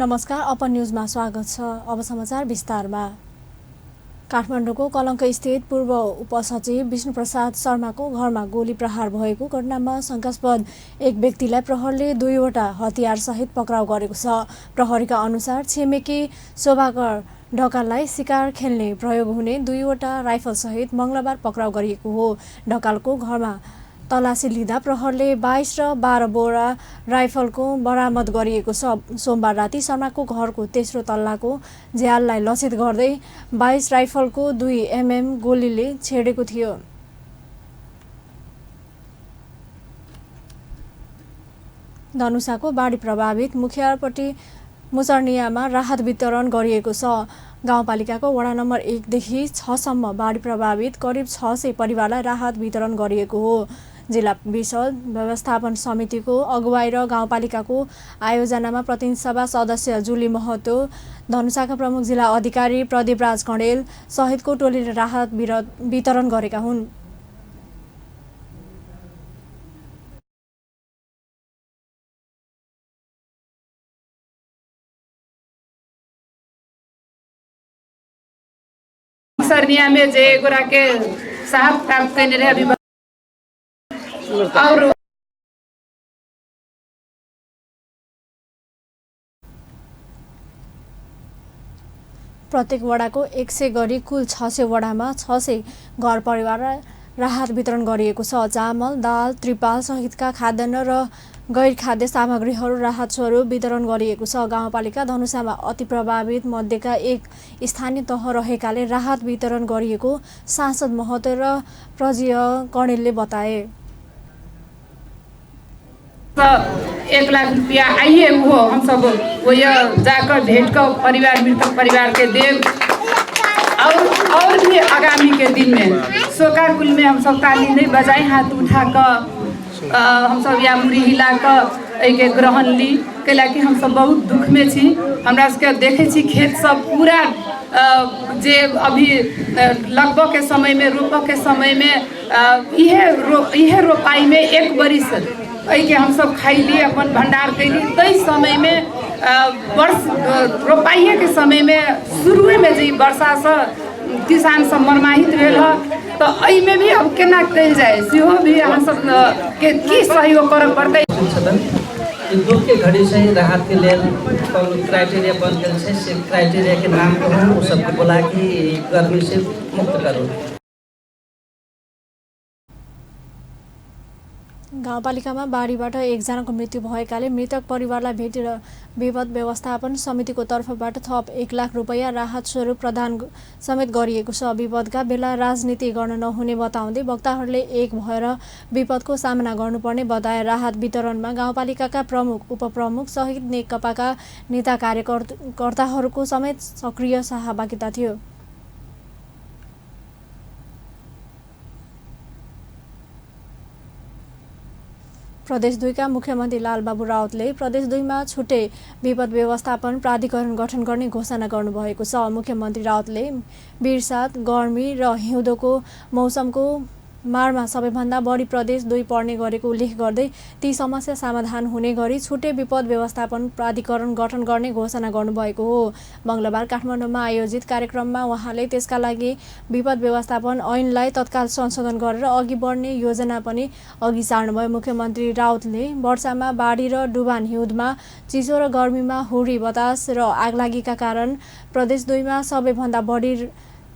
नमस्कार, अपन न्यूजमा स्वागत छ। अब समाचार विस्तारमा। काठमाडौँको कलङ्क स्थित पूर्व उपसचिव विष्णुप्रसाद शर्माको घरमा गोली प्रहार भएको घटनामा शङ्कास्पद एक व्यक्तिलाई प्रहरीले 2वटा हतियारसहित पक्राउ गरेको छ। प्रहरीका अनुसार छिमेकी शोभाकर ढकाललाई शिकार खेल्ने प्रयोग हुने 2वटा राइफलसहित मङ्गलबार पक्राउ गरिएको हो। ढकालको घरमा तलासी लिँदा प्रहरले 22 र 12 बोरा राइफलको बरामद गरिएको छ। सोमबार राति शर्माको घरको तेस्रो तल्लाको झ्याललाई लक्षित गर्दै 22 राइफलको 2 mm गोलीले छेडेको थियो। धनुषाको बाढी प्रभावित मुखियापट्टी मुचर्नियामा राहत वितरण गरिएको छ। गाउँपालिकाको वडा नम्बर 1 देखि 6 सम्म बाढी प्रभावित करिब 600 परिवारलाई राहत वितरण गरिएको हो। जिल्ला विपद व्यवस्थापन समितिको अगुवाई र गाउँपालिकाको आयोजनामा प्रतिनिधि सभा सदस्य जुली महतो, धनुषाका प्रमुख जिल्ला अधिकारी प्रदीप राज कणेल सहितको टोलीले राहत वितरण गरेका हुन्। सरनिया में जे गोरा के साहब काम करने रहे अभी और प्रत्येक वडाको 100 गरी कुल 600 वडामा 600 घर परिवारलाई राहत वितरण गरिएको छ। चामल, दाल, त्रिपाल सहितका खाद्यान्न र गैर खाद्य सामग्रीहरू राहत स्वरूप वितरण गरिएको छ। गाउँपालिका धनुषामा अति प्रभावित मध्येका एक स्थानीय तह रहेकाले राहत वितरण गरिएको सांसद महतो र प्रजीय कणेलले बताए। 1 लाख रुपया आइए वो हम सब वो जाकर भेंट कर परिवार मृतक परिवार के देव और भी आगामी के दिन में शोकाकुल में हम सब ताली नहीं बजाए, हाथ उठा कर हम सब या मुड़ी हिला कर एक ग्रहण ली कैला कि हम सब बहुत दुख में छी। हमरा सबके देखे छी खेत सब पूरा जे अभी लगभग के समय में रोपक के समय में इहे रोपाई में 1 बरिस के हम सब खैली अपन भंडार कैली। तई समय में वर्ष रोपाइए के समय में शुरू में जे वर्षा से किसान सब मरमाहित भेल तो अई में भी अब केना कल जाए सेहो भी हम सब के की सहयोग करब पड़तै। दुख के घड़ी से राहत के लिए क्राइटेरिया बन गए से क्राइटेरिया के नाम को हम उस सबको बोला कि गर्मी से मुक्त करो। गाउँपालिकामा बाढीबाट 1 जनाको मृत्यु भएकाले मृतक परिवारलाई भेटेर विपद व्यवस्थापन समितिको तर्फबाट थप 1 लाख रुपैयाँ राहत स्वरूप प्रदान समेत गरिएको छ। विपदका बेला राजनीति गर्न नहुने बताउँदै वक्ताहरूले एक भएर विपदको सामना गर्नुपर्ने बताए। राहत वितरणमा गाउँपालिकाका प्रमुख, उपप्रमुख सहित नेकपाका नेता कार्यकर्ताहरूको समेत सक्रिय सहभागिता थियो। प्रदेश 2 का मुख्यमन्त्री लालबाबु राउतले प्रदेश 2 मा छुट्टै विपद व्यवस्थापन प्राधिकरण गठन गर्ने घोषणा गर्नुभएको छ। मुख्यमन्त्री राउतले बिरसात, गर्मी र हिउँदोको मौसमको मारमा सबैभन्दा बढी प्रदेश 2 पर्ने गरेको उल्लेख गर्दै ती समस्या समाधान हुने गरी छुट्टै विपद व्यवस्थापन प्राधिकरण गठन गर्ने घोषणा गर्नुभएको हो। मङ्गलबार काठमाडौँमा आयोजित कार्यक्रममा उहाँले त्यसका लागि विपद व्यवस्थापन ऐनलाई तत्काल संशोधन गरेर अघि बढ्ने योजना पनि अघि सार्नुभयो। मुख्यमन्त्री राउतले वर्षामा बाढी र डुबान, हिउँदमा चिसो र गर्मीमा हुरी बतास र आगलागीका कारण प्रदेश 2 मा सबैभन्दा बढी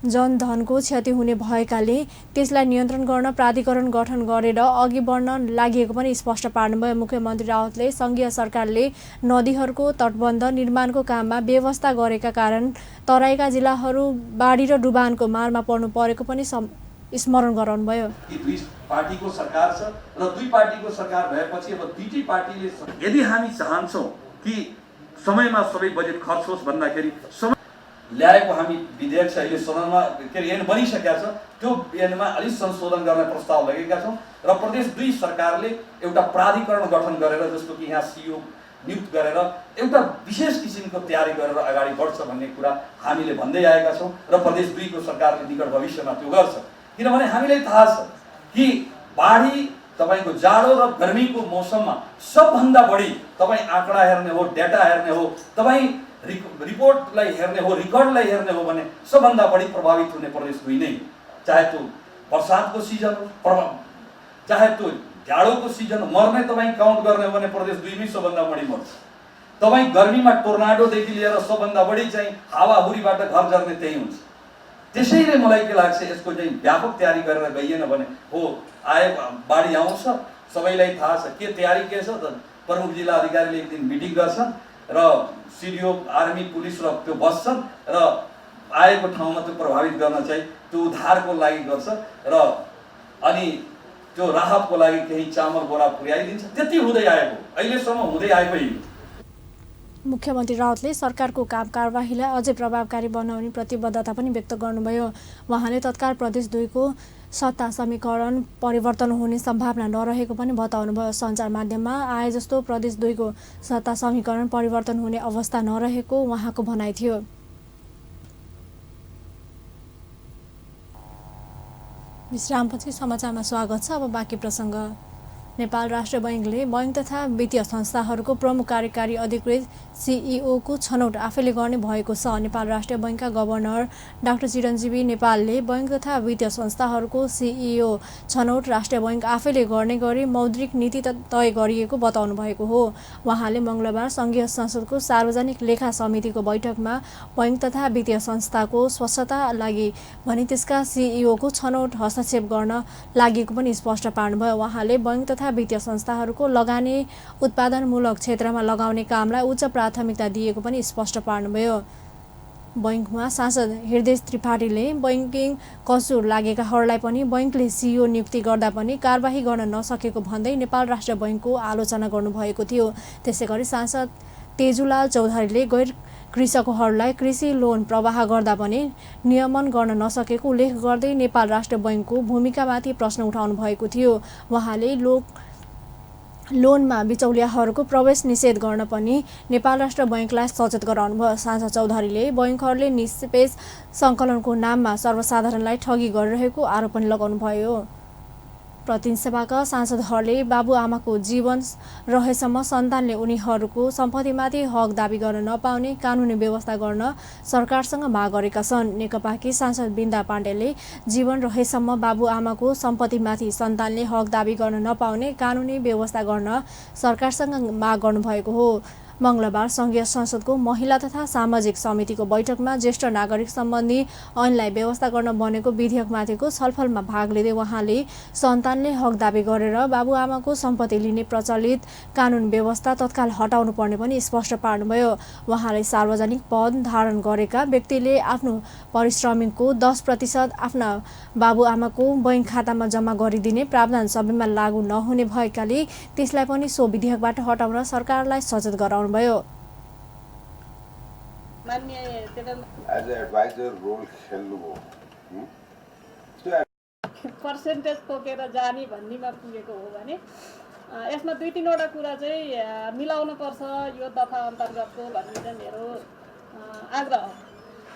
जनधनको क्षति हुने भएकाले त्यसलाई नियन्त्रण गर्न प्राधिकरण गठन गरेर अघि बढ्न लागि पनि स्पष्ट पार्नुभयो। मुख्यमन्त्री राउतले सङ्घीय सरकारले नदीहरूको तटबन्ध निर्माणको काममा व्यवस्था गरेका कारण तराईका जिल्लाहरू बाढी र डुबानको मारमा पर्नु परेको पनि स्मरण गराउनुभयो। दुई पार्टीको सरकार छ र दुई पार्टीको सरकार भएपछि अब दुईटै पार्टीले यदि हामी चाहन्छौँ कि समयमा सबै बजेट खर्च होस् भन्दाखेरि ल्याएको हामी विधेयक छ अहिले सदनमा ऐन बनिसकेका छ, त्यो ऐनमा अलि संशोधन गर्ने प्रस्ताव लगेका छौँ र प्रदेश 2 सरकारले एउटा प्राधिकरण गठन गरेर जस्तो कि यहाँ सीओ नियुक्त गरेर एउटा विशेष किसिमको तयारी गरेर अगाडि बढ्छ भन्ने कुरा हामीले भन्दै आएका छौँ र प्रदेश 2 को सरकारले निकट भविष्यमा त्यो गर्छ। किनभने हामीलाई थाहा छ कि बाढी तपाईको जाडो र गर्मीको मौसममा सबभन्दा बढी तपाईँ आँकडा हेर्ने हो, डेटा हेर्ने हो, तपाईँ रिपोर्टलाई हेर्ने हो, रिकर्डलाई हेर्ने हो भने सबभन्दा बढी प्रभावित हुने प्रदेश 2 नै। चाहे त्यो बर्सातको सिजन हो, चाहे त्यो जाडोको सिजन, मर्ने तपाईँ काउन्ट गर्ने हो भने प्रदेश 2 मै सबभन्दा बढी मर्छ। तपाईँ गर्मीमा टोर्नाडोदेखि लिएर सबभन्दा बढी चाहिँ हावाहुरीबाट घर झर्ने त्यही हुन्छ। त्यसैले मलाई के लाग्छ, यसको चाहिँ व्यापक तयारी गरेर गइएन भने हो आए बाढी आउँछ, सबैलाई थाहा छ के तयारी के छ त। प्रमुख जिल्ला अधिकारीले एक दिन मिटिङ गर्छन् र सिडिओ, आर्मी, पुलिस र त्यो बस्छन् र आएको ठाउँमा त्यो प्रभावित गर्न चाहिँ त्यो उद्धारको लागि गर्छ र अनि त्यो राहतको लागि केही चामल बोरा पुर्याइदिन्छ। त्यति हुँदै आएको, अहिलेसम्म हुँदै आएको यही। मुख्यमन्त्री राउतले सरकारको काम कारबाहीलाई अझै प्रभावकारी बनाउने प्रतिबद्धता पनि व्यक्त गर्नुभयो। उहाँले तत्काल प्रदेश 2 को सत्ता समीकरण परिवर्तन हुने सम्भावना नरहेको पनि बताउनुभयो। सञ्चार माध्यममा आए जस्तो प्रदेश 2 को सत्ता समीकरण परिवर्तन हुने अवस्था नरहेको उहाँको भनाइ थियो। विश्रामपछि समाचारमा स्वागत छ। अब बाँकी प्रसङ्ग। नेपाल राष्ट्र बैंकले बैंक तथा वित्तीय संस्थाहरूको प्रमुख कार्यकारी अधिकृत सीईओ को छनौट आफैले गर्ने भएको छ। नेपाल राष्ट्र बैंकका गभर्नर डाक्टर चिरञ्जीवी नेपालले बैंक तथा वित्तीय संस्थाहरूको सीईओ छनौट राष्ट्र बैंक आफैले गर्ने गरी मौद्रिक नीति तय गरिएको बताउनु भएको हो। उहाँले मङ्गलबार संघीय संसदको सार्वजनिक लेखा समितिको बैठकमा बैंक तथा वित्तीय संस्थाको स्वच्छता लागि भने त्यसका सीईओ को छनौट हस्तक्षेप गर्न लागेको पनि स्पष्ट पार्नुभयो। उहाँले बैंक तथा वित्तीय संस्थाहरूको लगानी उत्पादनमूलक क्षेत्रमा लगाउने कामलाई उच्च प्राथमिकता दिएको पनि स्पष्ट पार्नुभयो। बैंकमा सांसद हृदय त्रिपाठीले बैंकिङ कसुर लागेकाहरूलाई पनि बैंकले सीईओ नियुक्ति गर्दा पनि कारबाही गर्न नसकेको भन्दै नेपाल राष्ट्र बैंकको आलोचना गर्नुभएको थियो। त्यसैगरी सांसद तेजुलाल चौधरीले गैर कृषकहरूलाई कृषि लोन प्रवाह गर्दा पनि नियमन गर्न नसकेको उल्लेख गर्दै नेपाल राष्ट्र बैंकको भूमिकामाथि प्रश्न उठाउनु भएको थियो। उहाँले लोनमा बिचौलियाहरूको प्रवेश निषेध गर्न पनि नेपाल राष्ट्र बैंकलाई सचेत गराउनुभयो। सांसद चौधरीले बैंकहरूले निष्पेष सङ्कलनको नाममा सर्वसाधारणलाई ठगी गरिरहेको आरोप पनि लगाउनुभयो। प्रतिनिधि सभाका सांसदहरूले बाबुआमाको जीवन रहेसम्म सन्तानले उनीहरूको सम्पत्तिमाथि हक दाबी गर्न नपाउने कानुनी व्यवस्था गर्न सरकारसँग माग गरेका छन्। नेकपाकी सांसद बिन्दा पाण्डेले जीवन रहेसम्म बाबुआमाको सम्पत्तिमाथि सन्तानले हक दाबी गर्न नपाउने कानुनी व्यवस्था गर्न सरकारसँग माग गर्नुभएको हो। मङ्गलबार संघीय संसदको महिला तथा सामाजिक समितिको बैठकमा ज्येष्ठ नागरिक सम्बन्धी ऐनलाई व्यवस्था गर्न बनेको विधेयकमाथिको छलफलमा भाग लिँदै उहाँले सन्तानले हक दाबी गरेर बाबुआमाको सम्पत्ति लिने प्रचलित कानुन व्यवस्था तत्काल हटाउनु पर्ने पनि स्पष्ट पार्नुभयो। उहाँले सार्वजनिक पद धारण गरेका व्यक्तिले आफ्नो परिश्रमको 10% आफ्ना बाबुआमाको बैंक खातामा जम्मा गरिदिने प्रावधान सबैमा लागू नहुने भएकाले त्यसलाई पनि सो विधेयकबाट हटाउन सरकारलाई सचेत गराउनु भयो। पर्सेन्टेज तोकेर जाने भन्नेमा पुगेको हो भने यसमा 2-3 वटा कुरा चाहिँ मिलाउनु पर्छ यो दफा अन्तर्गतको भन्ने चाहिँ मेरो आग्रह हो।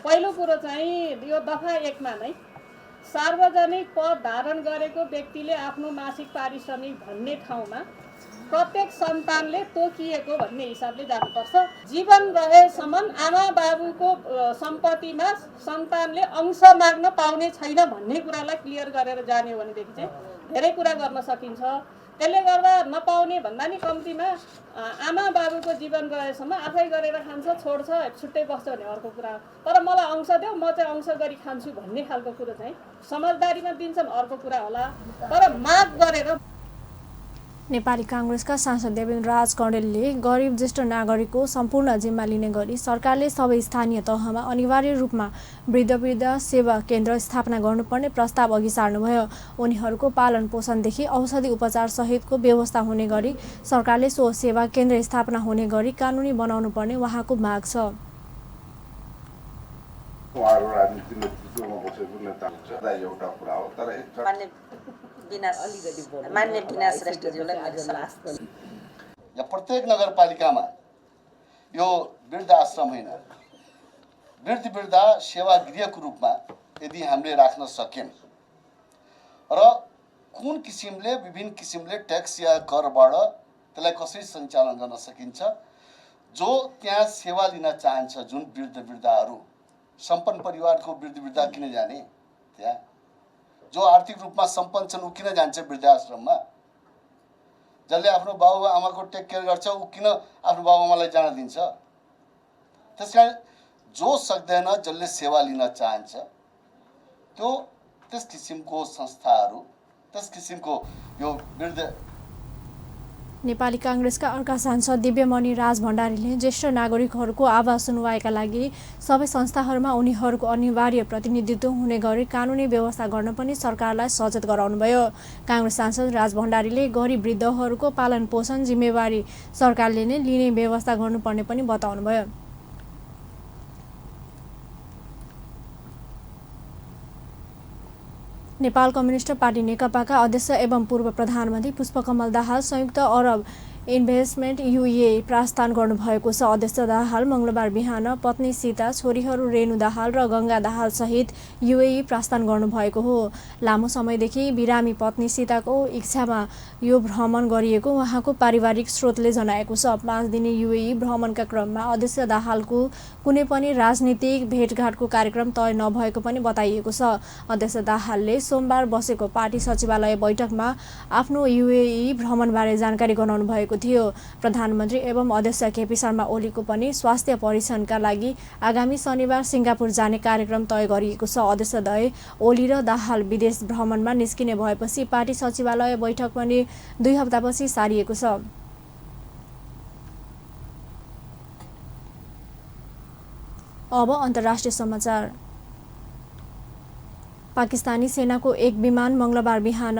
पहिलो कुरो चाहिँ यो दफा 1 मा नै सार्वजनिक पद धारण गरेको व्यक्तिले आफ्नो मासिक पारिश्रमिक भन्ने ठाउँमा प्रत्येक सन्तानले तोकिएको भन्ने हिसाबले जानुपर्छ। जीवन रहेसम्म आमा बाबुको सम्पत्तिमा सन्तानले अंश माग्न पाउने छैन भन्ने कुरालाई क्लियर गरेर जाने हो भनेदेखि चाहिँ धेरै कुरा गर्न सकिन्छ। त्यसले गर्दा नपाउने भन्दा नि कम्तीमा आमा बाबुको जीवन रहेसम्म आफै गरेर खान्छ, छोड्छ, छुट्टै बस्छ भने अर्को कुरा। तर मलाई अंश देऊ, म चाहिँ अंश गरी खान्छु भन्ने खालको कुरो चाहिँ समझदारीमा दिन्छन् अर्को कुरा होला, तर माग गरेर। नेपाली काङ्ग्रेसका सांसद देवेन्द्र राज कौडेलले गरिब ज्येष्ठ नागरिकको सम्पूर्ण जिम्मा लिने गरी सरकारले सबै स्थानीय तहमा अनिवार्य रूपमा वृद्ध सेवा केन्द्र स्थापना गर्नुपर्ने प्रस्ताव अघि सार्नुभयो। उनीहरूको पालन पोषणदेखि औषधि उपचार सहितको व्यवस्था हुने गरी सरकारले सो सेवा केन्द्र स्थापना हुने गरी कानुनी बनाउनु पर्ने उहाँको माग छ। मान्य विनाश श्रेष्ठज्यूलाई प्रत्येक नगरपालिकामा यो वृद्ध आश्रम होइन, वृद्ध सेवा गृहको रूपमा यदि हामीले राख्न सक्यौँ र कुन किसिमले विभिन्न किसिमले ट्याक्स या करबाट त्यसलाई कसरी सञ्चालन गर्न सकिन्छ। जो त्यहाँ सेवा लिन चाहन्छ जुन वृद्धहरू सम्पन्न परिवारको वृद्ध किन जाने, त्यहाँ जो आर्थिक रूपमा सम्पन्न छन् ऊ किन जान्छ वृद्धाश्रममा, जसले आफ्नो बाबुआमाको टेक केयर गर्छ ऊ किन आफ्नो बाबुआमालाई जान दिन्छ। त्यसकारण जो सक्दैन, जसले सेवा लिन चाहन्छ त्यो त्यस किसिमको संस्थाहरू, त्यस किसिमको यो वृद्ध। नेपाली कांग्रेसका अर्का सांसद दिव्यमणि राज भण्डारीले ज्येष्ठ नागरिकहरूको आवाज सुनवाईका लागि सबै संस्थाहरूमा उनीहरूको अनिवार्य प्रतिनिधित्व हुने गरी कानुनी व्यवस्था गर्न पनि सरकारलाई सचेत गराउनुभयो। कांग्रेस सांसद राज भण्डारीले गरिब वृद्धहरूको पालन पोषण जिम्मेवारी सरकारले नै लिने व्यवस्था गर्नुपर्ने पनि बताउनुभयो। नेपाल कम्युनिस्ट पार्टी नेकपाका अध्यक्ष एवं पूर्व प्रधानमन्त्री पुष्पकमल दाहाल संयुक्त अरब इन्भेस्टमेन्ट UAE प्रस्थान गर्नुभएको छ। अध्यक्ष दाहाल मंगलबार बिहान पत्नी सीता, छोरीहरू रेणु दाहाल र गंगा दाहाल सहित UAE प्रस्थान गर्नुभएको हो। लामो समयदेखि बिरामी पत्नी सीताको इच्छामा यो भ्रमण गरिएको उहाँको पारिवारिक स्रोतले जनाएको छ। 5 दिने UAE भ्रमणका क्रममा अध्यक्ष दाहालको कुनै पनि राजनीतिक भेटघाटको कार्यक्रम तय नभएको पनि बताइएको छ। अध्यक्ष दाहालले सोमबार बसेको पार्टी सचिवालय बैठकमा आफ्नो UAE भ्रमणबारे जानकारी गराउनु भएको थियो। प्रधानमन्त्री एवं अध्यक्ष केपी शर्मा ओलीको पनि स्वास्थ्य परीक्षणका लागि आगामी शनिबार सिङ्गापुर जाने कार्यक्रम तय गरिएको छ। अध्यक्षद्वय ओली र दाहाल विदेश भ्रमणमा निस्किने भएपछि पार्टी सचिवालय बैठक पनि 2 हप्तापछि सारिएको छ। अब अन्तर्राष्ट्रिय समाचार। पाकिस्तानी सेनाको एक विमान मंगलबार बिहान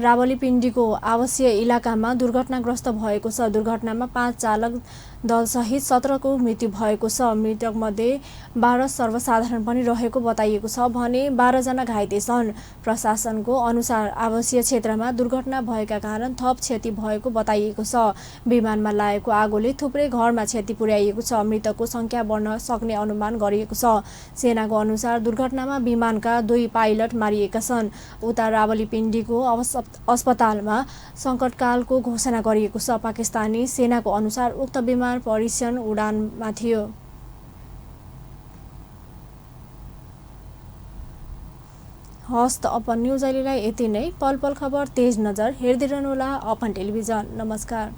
रावलीपिण्डीको आवासीय इलाकामा दुर्घटनाग्रस्त भएको छ। दुर्घटनामा 5 चालक दलसहित 17 को मृत्यु भएको छ। मृतकमध्ये 12 सर्वसाधारण पनि रहेको बताइएको छ भने 12 जना घाइते छन्। प्रशासनको अनुसार आवासीय क्षेत्रमा दुर्घटना भएका कारण थप क्षति भएको बताइएको छ। विमानमा लागेको आगोले थुप्रै घरमा क्षति पुर्याइएको छ। मृतकको संख्या बढ्न सक्ने अनुमान गरिएको छ। सेनाको अनुसार दुर्घटनामा विमानका 2 पाइलट मारिएका छन्। उता रावलीपिण्डीको अस्पतालमा संकटकालको घोषणा गरिएको छ। पाकिस्तानी सेनाको अनुसार उक्त विमान परीक्षण उडानमा थियो। हस्त अपन न्युज अहिलेलाई यति नै। पल पल खबर तेज नजर हेर्दै रहनुहोला अपन टेलिभिजन। नमस्कार।